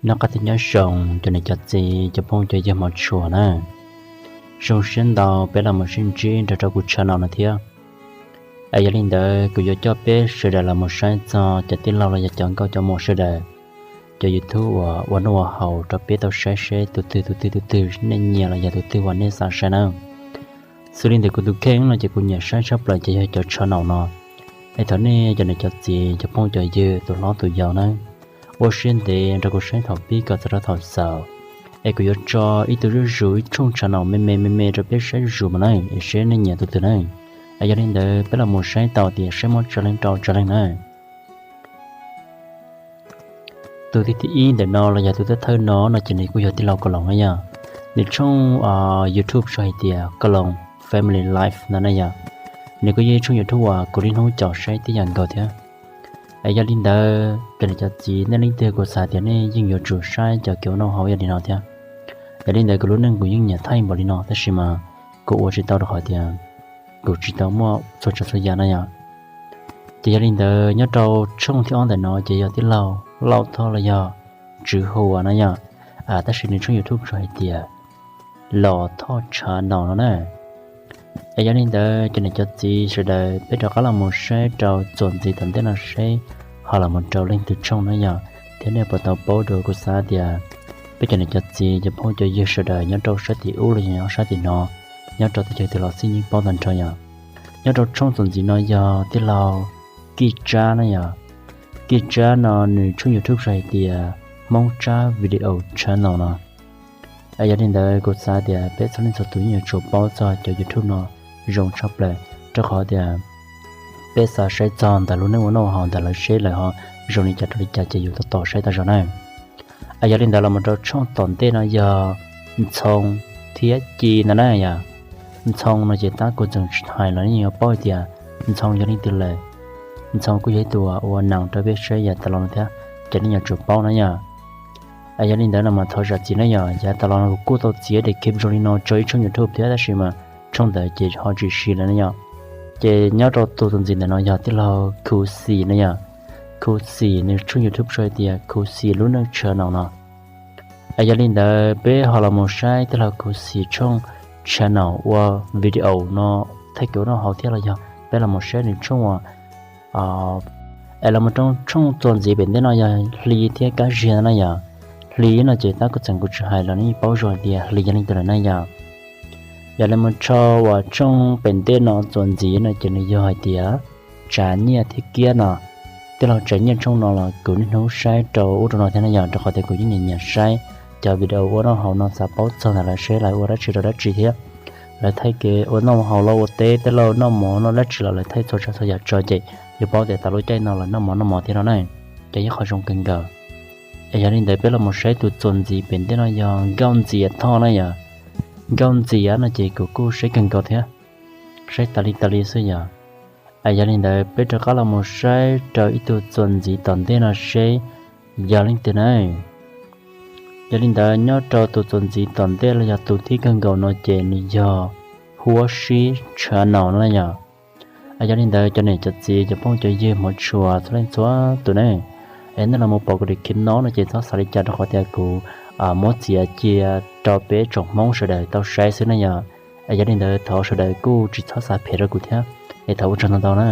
Noj qab thiab nyob zoo cov niam cov txiv cov phooj cov ywg hmov tshua na. Zoo siab ntau peb los mus sib ntsib nrog rau kuv channel no thiab. Es yog li ntawd kuv yuav coj peb sawv daws los mus saib txog cov tij laug los yog cov nkauj cov muam sawv daws, cov YouTube uas ua noj ua haus rau peb tau saib seb tus twg tus twg tus twg nej nyiam los yog tus twg uas nej xav saib na. Xws li ntawm kuv tus kheej no ces kuv nyiam saib tshaj plaws ces yog cov channel no. Es thov nej cov niam cov txiv cov phooj cov ywg tus hlob tus yau na, ua siab ntev nrog kuv saib thaum pib kom txog rau thaum xaus. Es kuv yuav tso ib tug zuj zus ib tshooj channel me me me me rau peb saib zuj zus mas na, es seb nej nyiam tus twg na. Es yog li ntawd peb los mus saib tau tias saib muab tsa leej rau tsa leej na. Tus thib thib ib ntawm no los yog tus thawj thawj no no ces nws kuj yog tij laug Koos Loos na yom. Nws tshooj YouTube sau hais tias Koos Loos Family Life no na yom. Nws kuj yog ib tshooj YouTube uas kuv niaj hnub caum saib tib yam nkaus thiab. Es yog li ntawd cov niam cov txiv nej leej twg kuv xav tias nej yeej yuav tsum saib cov kev ua noj haus yog li no thiab. Yog li ntawd kuv lub neej kuv yeej nyiam thaij npaum li no tab sis mas kuv ua tsis tau rau qhov tias kuv tsis tau muaj txhua tsav txhua yam na yom. Ces yog li ntawd nyob rau tshooj thib ob ntawm no ces yog tij laug Lauj Thoj los yog Tswv Huas na yom. Tab sis nws tshooj YouTube sau hais tias Los Thoj Channel no na. Es yog li ntawd cov niam cov txiv sawv daws peb rov qab los mus saib rau txuas ntxiv tom ntej no seb ho los mus rau leej twg tshooj na yom, thiab nej puas tau paub dua. Kuv xav tias peb cov niam cov txiv cov phooj cov ywg sawv daws nyob rau sab tim ub los yog nyob sab tim no, nyob rau teb chaws twg los xij yeej paub tag nrho yom. Nyob rau tshooj txuas ntxiv no yog tij laug Kij Tsab na yom. Kij Tsab no nws tshooj YouTube sau hais tias Hmoob Tsab Video Channel no. Es yog li ntawd kuv xav tias peb txhua leej txhua tus yeej yuav tsum paub txog cov YouTube no zoo tshaj plaws, rau qhov tias peb xav saib txog ntawm lub neej ua noj haus ntawm lawv seb lawv ho zoo li cas rau li cas ces yus tab tom saib tau zoo na. Es yog li ntawd los mus rau tshooj tom ntej no yog Ntxhoo thiab Ci ntag na yom. Ntxhoo no ces tab kuv tseem tsis hais los nej yuav paub hais tias Ntxhoo yog leej twg lawm. Ntxhoo kuj yog ib tug ua nees rau peb saib yav tas los no thiab, ces nej yuav tsum paub na yom. Es yog li ntawd no mas thov zam txim na yom, yav tas los no kuv kuj tau txiav daim clip zoo li no tso ib tshooj YouTube thiab tab sis mas tshooj ntawd ces ho tsis siv lawm na yom. Ces nyob rau tus txuas ntxiv ntawm no yog tij laug Khuv Xim na yom. Khuv Xim nws tshooj YouTube sau hais tias Khuv Xim lub neej channel no. Es yog li ntawd peb ho los mus saib tij laug Khuv Xim tshooj channel ua video no thaij kev ua noj haus thiab los yog peb los mus saib nws tshooj uas es los mus rau tshooj txuas ntxiv pem ntej no yog Hli thiab Kab Ziag na yom. Hli no ces tab kuv tseem kuv tsis hais los nej paub zoo hais tias Hli yog leej twg lawm na yom. Yog li mus rau uas tshooj pem ntej no txuas ntxiv no ces nws yog hais tias Tsav Nyiaj thiab Kiab no. Tij laug Tsav Nyiaj tshooj no los kuv niaj hnub saib rau ub rau no thiab na yom, rau qhov tias kuv yeej nyiam nyiam saib cov video ua noj haus no, xav paub txog ntawm lawv seb lawv ua dab tsi rau dab tsi thiab. Lawv thaij kev ua noj haus los ua teb, tej laug noj mov noj dab tsi los lawv thaij txhua tsav txhua yam tso ces yus paub tias tas lub caij no lawv noj mov noj mov thiab no na, ces yog qhov zoo kawg nkaus. Es yog li ntawd peb los mus saib tus txuas ntxiv pem ntej no yog Nkauj Ntxias Thoj na yom. Nkauj Ntxias no ces kuv kuj saib kawg nkaus thiab, saib tas li tas li xwb yom. Es yog li ntawd peb rov qab los mus saib rau ib tug txuas ntxiv tom ntej no seb yog leej twg na. Yog li ntawd nyob rau tus txuas ntxiv tom ntej los yog tus thib kawg nkaus no ces nws yog Huab Sib Channel no na yom. Yog li ntawd cov niam cov txiv cov phooj cov ywg hmov tshua txhua leej txhua tus ne, es nej los mus pom kuv daim clip no no ces txhob xav li cas rau qhov tias kuv muab txiav cia rau peb tsoom Hmoob sawv daws tau saib xwb na yom. Es yog li ntawd thov sawv daws kuj tsis txhob xav phem rau kuv thiab, es thov ua tsaug ntau ntau na.